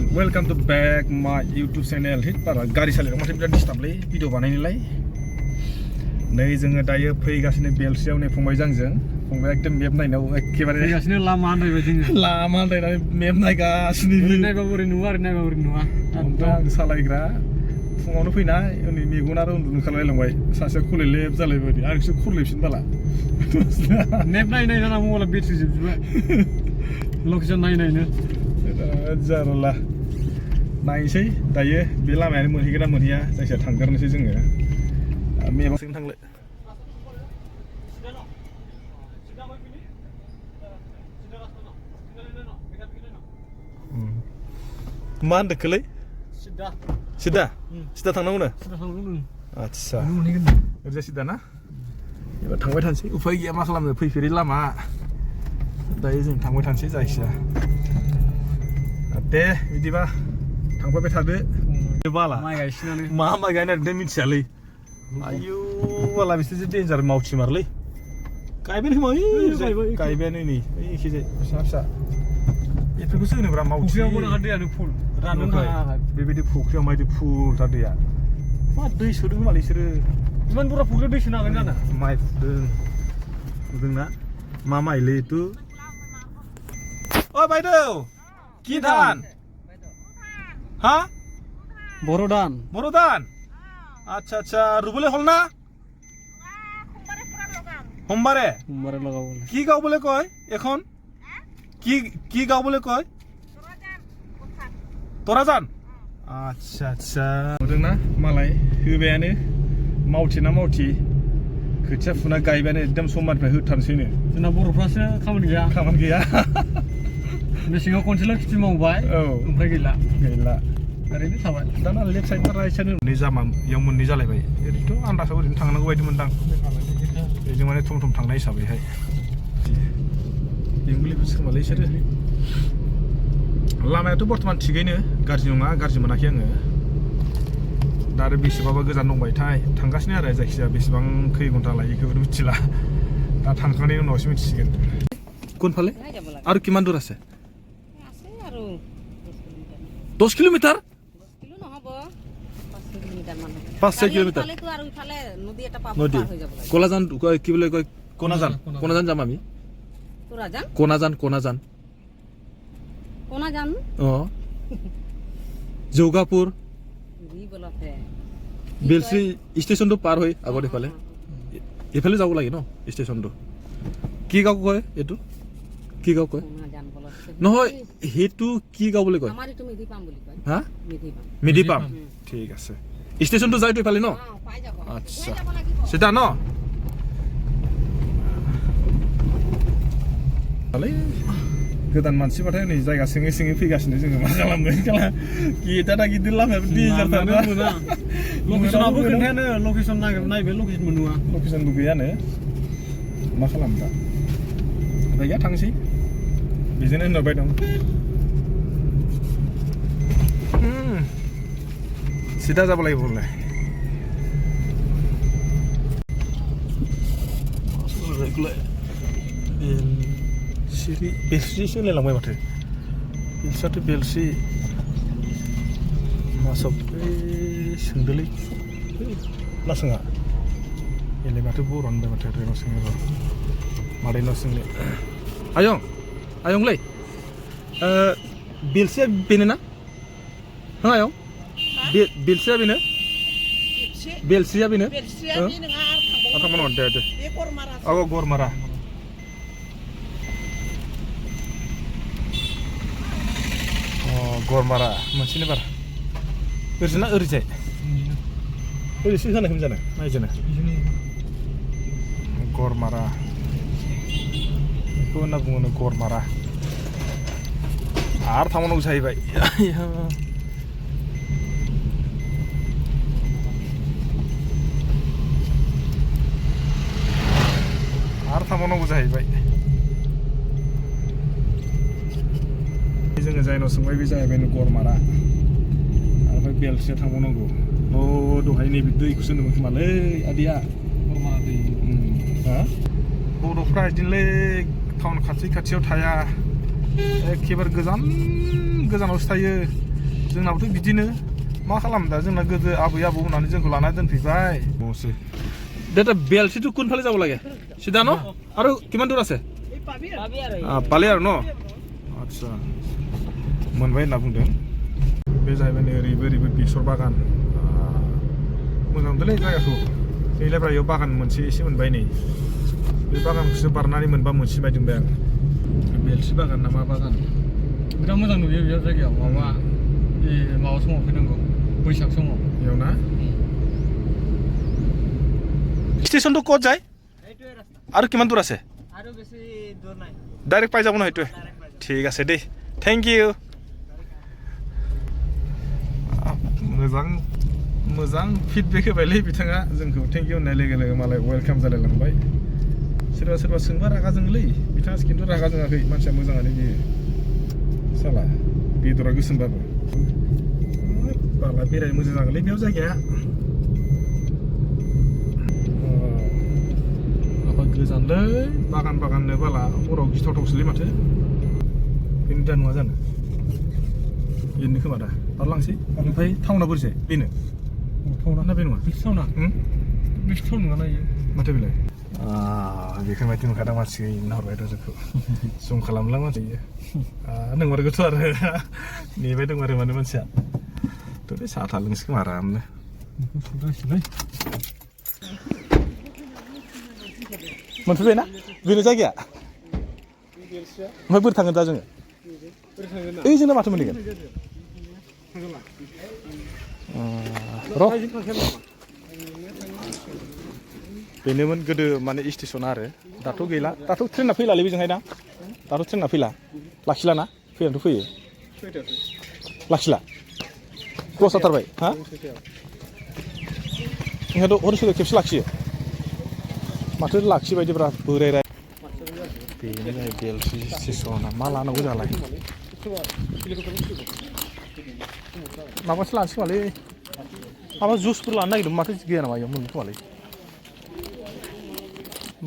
everyone, welcome to back my YouTube channel. Hit para गारि सालायनायाव माथो बिराद डिस्टार्बलै भिडिअ बानायनोलाय। नै जोङो दायो फैगासिनो बेलस्रियाव नै फंबायजों आंजों। फंबाया एकदम मेप नायनायाव एखेबारे फैगासिनो लामा आन्दायबाय जोङो। लामा आन्दायनानै मेप नायगासिनो। नायबा बोरै नुवा आरो नायबा बोरै नुवा। ओमफ्राय आं सालायग्रा फुङावनो फैनाय उन्दै मेगन आरो उन्दुनो ओंखारलायलांबाय। सासेया खरलेब जालायबाय आं एसे खरलेबसिन बाला। मेप नायनाय ना मबाइला बेटारि जोबजोबबाय। लकेसन नायनायनो जारला नायनोसै दायो बे लामायानो मोनहैगोन ना मोनहैया जायखिया थांगारनोसै जोङो मेपआवसो थांले मा होनदोंलै सिदा सिदा थांनांगौनो आदसा ओरैजा सिदा ना एबार थांबाय थानोसै उफाय गैया मा खालामनो फैफेरै लामा दायो जों थांबाय थानोसै जायखिया दे बिदिबा थांफायबाय थादो बाला माइ गायसिनानै मा माइ गायनो नागिरदों मिथियालै आयौ बाला बिसोरसो डेन्जार मावथि मारलै गायबायानो खोमा गायबायानो नै एखेजाय फिसा फिसा बेफोरखौसो होनोब्रा मावथि फुख्रियावबो दैयानो फुल राननो थाङा बेबायदि फुख्रियाव मायदि फुलथार दैया मा दै सोदों मालाय बिसोरो इमान बुरजा फुख्रियाव दै सोनो हागोन जानो माइ फुदोंना मा माइलै तु ओ बायदौ কি ধান হ্যাঁ বড় ধান আচ্ছা আচ্ছা রুবলে হল না সোমবারে লগাব কি গাও বলে কয় এখন কি কি গাও বলে কয় তোরা জান আচ্ছা আচ্ছা नुदोंना मालाय होबायानो मावथि ना मावथि खोथिया फुना गायबायानो एकदम समबारनिफ्राय होथारसैनो जोंना बर'फ्रासो खामानि गैया मेसेङाव खनसेल' खेथि मावबाय ओमफ्राय गैला ओरैनो थाबाय दाना लेफ्ट साइड ना राइट साइड मोननै जामा इयाव मोननै जालायबाय ओरैनोथ' आन्दासाव ओरैनो थांनांगौ बायदि मोनदां बेजों माने थम थम थांनाय हिसाबैहाय बेंगलिफोरसो खोमालै बिसोरो लामायाथ' बर्थमान थिगैनो गाज्रि नङा गाज्रि मोनाखै आङो दा आरो बेसेबाबा गोजान दंबायथाय थांगासिनो आरो जायखिजाया बेसेबां खै घन्टा लायो बेखौबो मिथिला दा थांखांनायनि उनावसो मिथिसिगोन কোনফালে আৰু কিমান দূৰ আছে 10 কিলোমিটাৰ 5 কিলোমিটাৰ নদী কোলাজান কি বুলি কয় কোনাজান যাম আমি কোনাজান জৌগাপুৰ বেলশ্ৰী ষ্টেচনটো পাৰ হৈ আগত এইফালে যাব লাগে ন ষ্টেচনটো কি গাঁও কয় এইটো কি গাঁও কয় নহয় সেইটো কি গাঁও বুলি কয় হা মিডিপাম ঠিক আছে ষ্টেচনটো যায়তো এইফালে ন আচ্ছা সেটা ন गोदान मानसिबाथाय नै जायगा सोङै फैगासिनो जोङो मा खालामनो गेटआ गिदिर लामायाबो डेन्जारथार लकेसनाबो खोन्थायानो लकेसन नायबाय लकेसन मोननुवा लकेसनबो गैयानो मा खालामनो दा ओमफ्राय गैया थांसै बेजोंनो होनहरबाय दं सिदा जाबा লাগিব बोलाय बेलस्रिसो होनलायलांबाय माथो बेलस्रियाथ' बेलस्रि मासाव सोंदोलै ना सोङा बेलाय माथो बर' होनबाय माथो रेनाव सोङोबा मादैनाव सोंनो आयंलै बेलस्रिया बेनो ना हो आयं बेलस्रिया बेनो बेलस्रिया बेनो थांबानो दे गरमारा गरमारा मोनसेनो बार ओरैना ओरैजाय ओरैसो जानाय जानो नायजोनो गरमारा बेखौ होनना बुङो गरमारा आरो थांबावनांगौ जाहैबाय जोङो जायनाव सोंबाय बे जाहैबाय गरमारा ओमफ्राय बेलस्रिया थांबावनांगौ दहाय नैबे दैखौसो होनदोंमोन खोमालै आदैया गरमारा दै बर'फ्रा बिदिनोलै टाउन खाथियाव थाया एखेबारे गोजानावसो थायो जोंनाबोथ' बिदिनो मा खालाम दा जोंना गोदो आबै आबौ होननानै जोंखौ लाना दोनफैबाय दादा बेलसिथ' कोनफाले যাব লাগে সিধা ন আৰু কিমান দূৰ আছে পালে আৰু ন আচ্ছা मोनबाय होनना बुंदों बे जाहैबाय नै ओरैबो बेसर बागान मोजांदोंलै जायगाखौ जोंनिलाय बेयाव बागान मोनसे एसे मोनबाय नै बे बागानखौसो बारनानै मोनबा मोनसिबाय दोंबाय आं बेलसि बागान ना मा बागान बिराद मोजां नुयो बेयाव जायगायाव माबा समाव फैनांगौ बैसाग समाव बेयाव ना स्टेशनটো ক'ত যায় আৰু কিমান দূৰ আছে আৰু বেছি দূৰ নাই ডাইৰেক্ট পাই যাব ন সেইটোৱে ঠিক আছে দেই থেংক ইউ मोजां फिडबेक होबायलै बिथाङा जोंखौ थेंक इउ होननाय लोगो लोगो मालाय वेलकाम जालायलांबाय सोरबा सोंबा रागा जोङोलै बिथाङा खिन्थु रागा जोङाखै मानसिया मोजाङानो बियो साला बेदरा गोसोमबाबो बाला बेरायनो मोजां जागोनलै बेयाव जायगाया माबा गोजानलै बागाननो बाला हराव गिथावथावसोलै माथो बेनो दा नङा जानो बेनो खोमा दा बारलांसै ओमफ्राय टाउना बोरैजाय बेनो टाउना ना बे नङा बेसो टाउना बेसो टाउन नङा ना इयो माथो बेलाय बेखौ बायदि मोनखादों मानसि नाहरबाय जोंखौ जुम खालामला माथो इयो नोंमारगौथ' आरो नेबाय दं आरो माने मानसिया थ' बे साहा लोंसै खोमा आरामनो मोनफैबाय ना बेनो जायगाया ओमफ्राय बोरै थांगोन दा जोङो ओइ जोंना माथो मोनहैगोन र' बेनोमोन गोदो माने स्टेसना आरो दाथ' गैला दाथ' ट्रेना फैलालै बेजोंहाय दा दाथ' ट्रेना फैला लाखिला ना फैनायाथ' फैयो लाखिला क्लस जाथारबाय हा ओंखायनोथ' हरसेल' खेबसे लाखियो माथो लाखिबायदिब्रा बोरायराय बेनो जाहैबाय बेलसि स्टेसना मा लानांगौ जालाय माबासो लानोसै खोमालै माबा जुसफोर लानो नागिरदोंमोन माथो गैया नामा इयाव मोनगोन खोमालै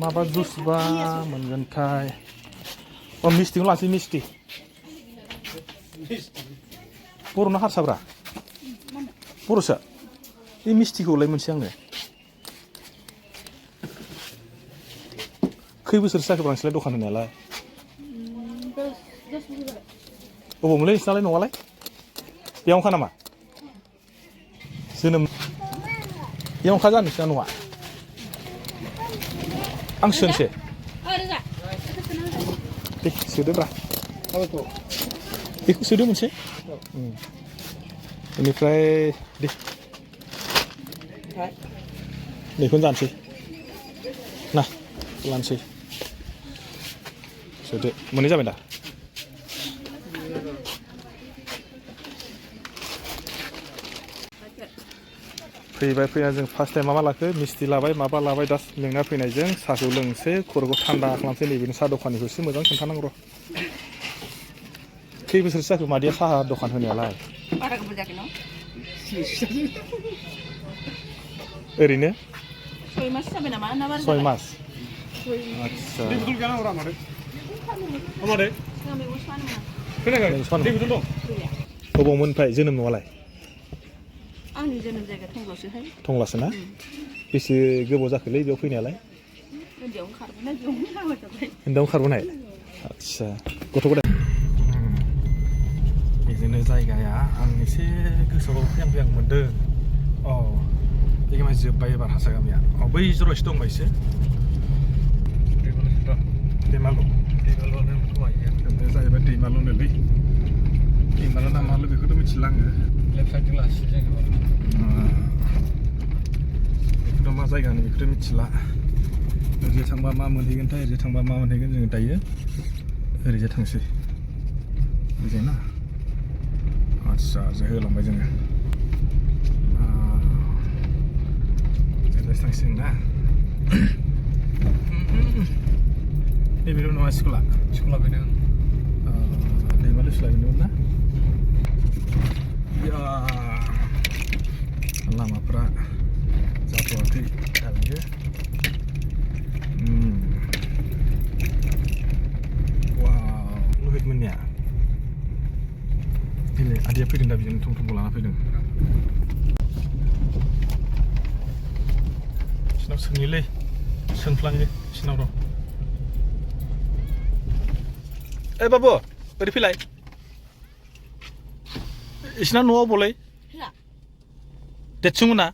माबा जुस बा मोनगोनथाय मिस्टिखौ लानोसै मिस्टि बर'ना हारसाब्रा बर'सो बे मिस्टिखौलाय मोनसे आङो खै बोसोरसो जाखो बांसिनलाय दखान होनायालाय बबावमोनलाय नोंसिनालाय न'आलाय बेयावनोखा नामा जोनोम बेयावनोखा जानो नोंसिना न'आ आं सोनोसै दे सोदोब्रा बेखौ सोदो मोनसे बेनिफ्राय दे बेखौनो जानोसै ना लानोसै सोदो मोननै जाबाय दा फैबाय फैना जों फार्स्ट टाइम माबा लाखो मिस्टि लाबाय माबा लाबाय दा मेंना फैनायजों साहाखौ लोंसै खर'खौ थान्दा खालामसै नैबेनो साहा दखानिखौसो मोजां खोन्थानांगौ र' खै बोसोरसो जाखो मादैया साहा दखान होनायालाय ओरैनो 6 मास जाबाय नामा ना बारा 6 मास आच्छा बबावमोन ओमफ्राय जोनोम न'आलाय आंनि जोनोम जायगा थंग्लासोहाय थंग्लासो ना बेसे गोबाव जाखोलै बेयाव फैनायालाय उन्दैयावनो खारबोनाय बेयावनो हाबा जाबाय उन्दैयावनो खारबोनाय आच्छा गथ' गथाय बिदिनो जायगाया आं एसे गोसोआव फैहां मोनदों औ एखेबारे जोब्बाय एबार हारसा गामिया बै जरायसो दंबा एसे दैमालु जाहैबाय दैमालुनोलै दैमालु ना मालु बेखौथ' मिथिला आङो बेखौथ' मा जायगानि बेखौथ' मिथिला ओरैजाय थांबा मा मोनहैगोनथाय ओरैजाय थांबा मा मोनहैगोन जोङो दायो ओरैजाय थांसै ओरैजाय ना आच्छा ओरैजाय होलांबाय जोङो ओरैजाय थांसिगोन ना नैबेल' नङा स्कुला बेनो दैमालु स्कुला बेनोमोन ना लामाफ्रा जाथ'वाखै दाबो वाव लहित मोननिया दिनै आदैया फैदों दा बिजों थम-थमखौ लाना फैदों बिसिनाव सोंनिलै सोंफ्लाङो बिसिनाव र' ओइ बाबु ओरै फैलाय बिसिना न'आव बलै Lah. देरसुं ना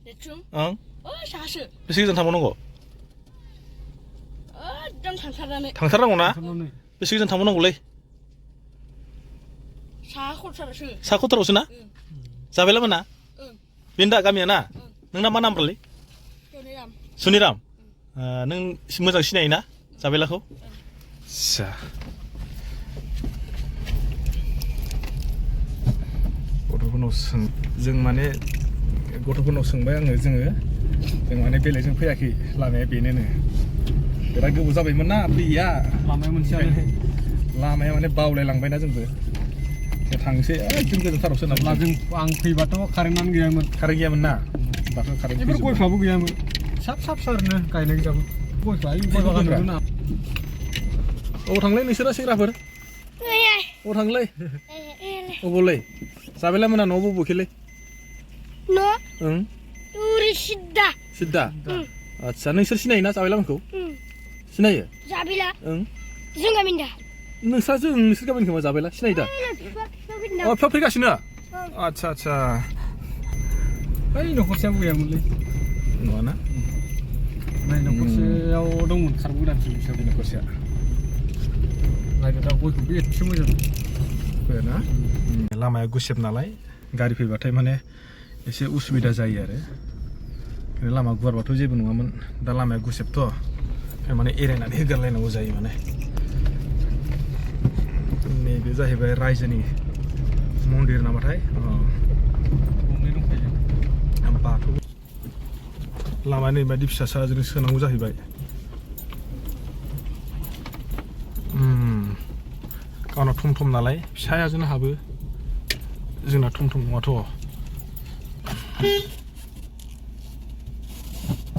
Decung. ओं Oh, sase. बेसे गोजान थांबावनांगौ Dam थांथारनानै. थांथारनांगौ ना बेसे गोजान थांबावनांगौलै साहा खरसारसो. सा खथारावसो ना जाबायला मोना बेनो दा गामिया ना नोंना मा नामब्रालै Soniram. सुनिराम नों मोजां सिनायो ना जाबायलाखौ आच्छा गथ'फोरनाव सों जों माने गथ'फोरनाव सोंबाय आङो जों माने बेलेगजों फैयाखै लामाया बेनोनो बिराद गोबाव जाबायमोन ना फैया लामाया मोनसेयानो लामाया माने बावलायलांबायना जोंबो थांसै एकदम गोजानथारावसो अब्ला जों आं फैबाथ' कारेन्टआनो गैयामोन कारेन्ट गैयामोन ना दाथ' कारेन्ट बेफोर गयफ्राबो गैयामोन फिसा ओरैनो गायनाय गोजामोन गयफ्रा गय बागान दंमोन ना अबाव थांलै नोंसोरा सेंग्राफोर अबाव थांलै अबावलै जाबायला मोना न'आव बबेखैलै No, ओं Urisida. सिद्दा आच्छा नोंसोर सिनायोना जाबायलामोनखौ सिनायो Zabila. ओं Zungaminda. नोंसोर गामिनि खोमा जाबायला सिनायो दा अ फिसा फैगासिनो आच्छा आच्छा बै न'खरसेयाव गैयामोनलै नङाना नै न'खरसेयाव दंमोन खारबो गोदानसो बिसोर न'खरसेया नायदो दा गयखौबो एसे मोजां ना लामाया गुसेब नालाय गारि फैबाथाय माने एसे उसुबिदा जायो आरो लामा गुवारबाथ' जेबो नङामोन दा लामाया गुसेबथ' माने एरायनानै होगारलायनांगौ जायो माने नैबे जाहैबाय रायजोनि मन्दिर नामाथाय गंनै दंखायो बाथौ लामा नै बायदि फिसा साजों सोनांगौ जाहैबाय गावना थम थम नालाय फिसायाजोंनो हाबो जोंना थम थम नङाथ'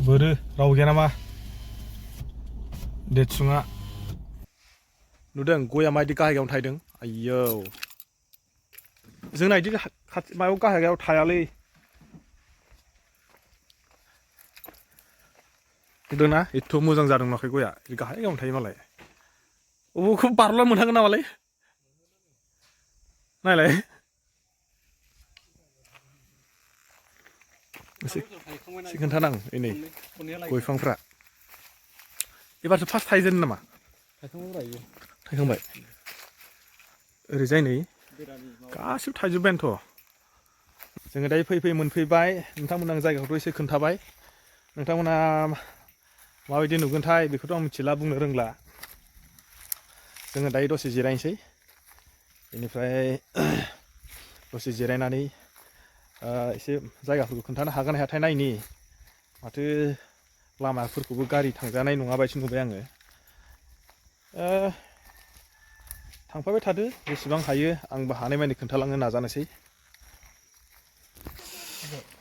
बोरो राव गैया नामा देरसुङा नुदों गया माबायदि गाहायावनो थायदों आयौ जोंना बिदि खाथि मायाव गाहायाव थायालै नुदोंना एथ' मोजां जादों नाखै गया गाहायावनो थायो मालाय अबेखौ बारला मोनहागोन नामालै नायलाय एसे खोन्थानां नै गय बिफांफ्रा एबारसो फार्स्ट थायजेनो नामा थायखांबाय ओरैजाय नै गासिबो थायजोब्बायानोथ' जोङो दायो फैयै मोनफैबाय नोंथांमोना जायगाखौथ' एसे खोन्थाबाय नोंथांमोना माबायदि नुगोनथाय बेखौथ' आं मिथिला बुंनो रोंला जोङो दायो दसे जिरायनोसै बेनिफ्राय दसे जिरायनानै एसे जायगाफोरखौ खोन्थानो हागोन हायाथाय नायनि माथो लामाफोरखौबो गारि थांजानाय नङा बायदि नुबाय आङो थांफाबाय थादो जेसेबां हायो आंबो हानायमानि खोन्थालांनो नाजानोसै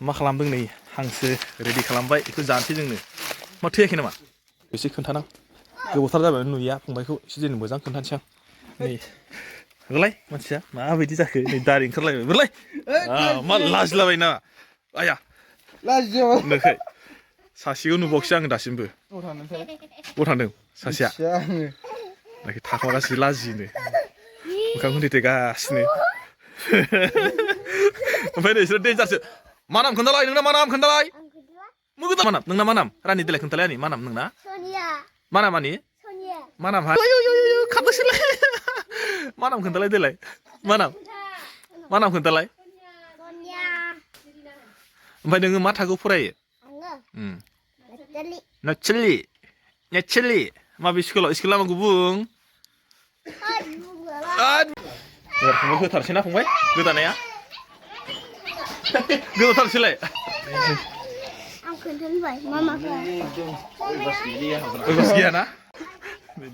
मा खालामदों नै हांसो रेडि खालामबाय बेखौ जानोसै जोंनो मा थैयाखै नामा एसे खोन्थानां गोबावथार जाबाय नुयिया फंबायखौ एसे जेन मोजां खोन्थानोसै आं नै होलाय मानसिया माबायदि जाखो नै दारि ओंखारलायबाय बोरलाय मा लाजिलाबाय ना आया नोखै सासेखौ नुबावखैसै आङो दासिमबो बबाव थांदों सासेया नाखि थाखोमागासिनो लाजिनो मोखां होनदेगासिनो ओमफ्राय नोंसोर डेन्जारसो मा नाम खोन्थालाय नोंना मा नाम खोन्थालाय मा नाम नोंना मा नाम रानि देलाय खोन्थालाय आंनि मा नाम नोंना मा नाम आंनि मा नाम खारदोंसैलाय मा नाम खोन्थालाय देलाय मा नाम खोन्थालाय ओमफ्राय नोङो मा थाखोआव फरायो नेटसालि माबे स्कुलाव स्कुल नामाखौ बुं फंबाय होथारसै ना फंबाय गोदानाया गोदाथारसैलाय अयबास गैया ना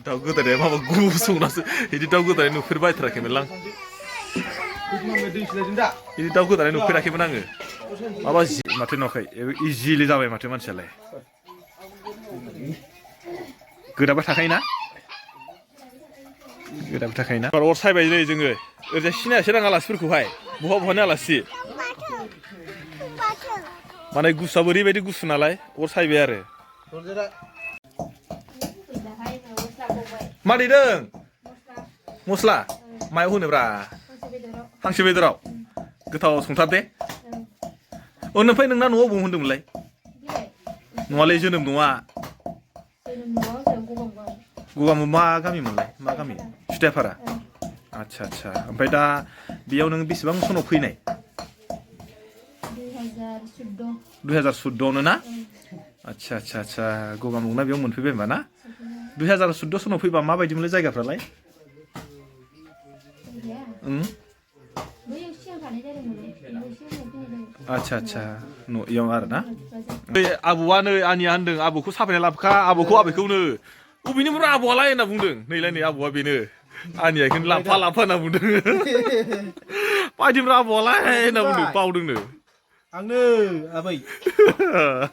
दाउ गोदानाया माबा गुसुंनासो बिदि दाउ गोदानाय नुफेरबायथाराखैमोनलां बिदि दाउ गोदानाय नुफेराखैमोन आङो माबा माथो नुवाखै इजिलि जाबाय माथो मानसियालाय गोदाबाय थाखायोना गोदाबो थाखायोना अर सायबाय नै जोङो ओरैजाय सिनायासै दां आलासिफोरखौहाय बहा बहानि आलासि माने गुसुआबो ओरैबायदि गुसु नालाय अर सायबाय आरो मा देदों मस्ला मायाव होनोब्रा हांसो बेदराव गोथाव संथार दे ओमफ्राय नोंना न'आव बबाव होनदोंमोनलाय न'आलाय जोनोम न'आ गगामु मा गामिमोनलाय मा गामि सुथायापारा आच्छा आच्छा ओमफ्राय दा बेयाव नों बेसेबां सनाव फैनाय 2014 ना आच्छा आच्छा आच्छा गगामुना बेयाव मोनफैबाय होनबा ना 2014 सनाव फैबा माबायदिमोनलाय जायगाफ्रालाय आच्छा आच्छा इयाव आरो ना आबौआ नै आनिया होनदों आबौखौ साफायना लाबोखा आबौखौ आबैखौनो अबेनिफ्राय आबौआलाय होनना बुंदों नैलाय नै आबौआ बेनो आनिया बेखौनो लांफा लांफा होनना बुंदों बायदिफ्रा आबौआलाय होनना बुंदों बावदोंनो आंनो आबै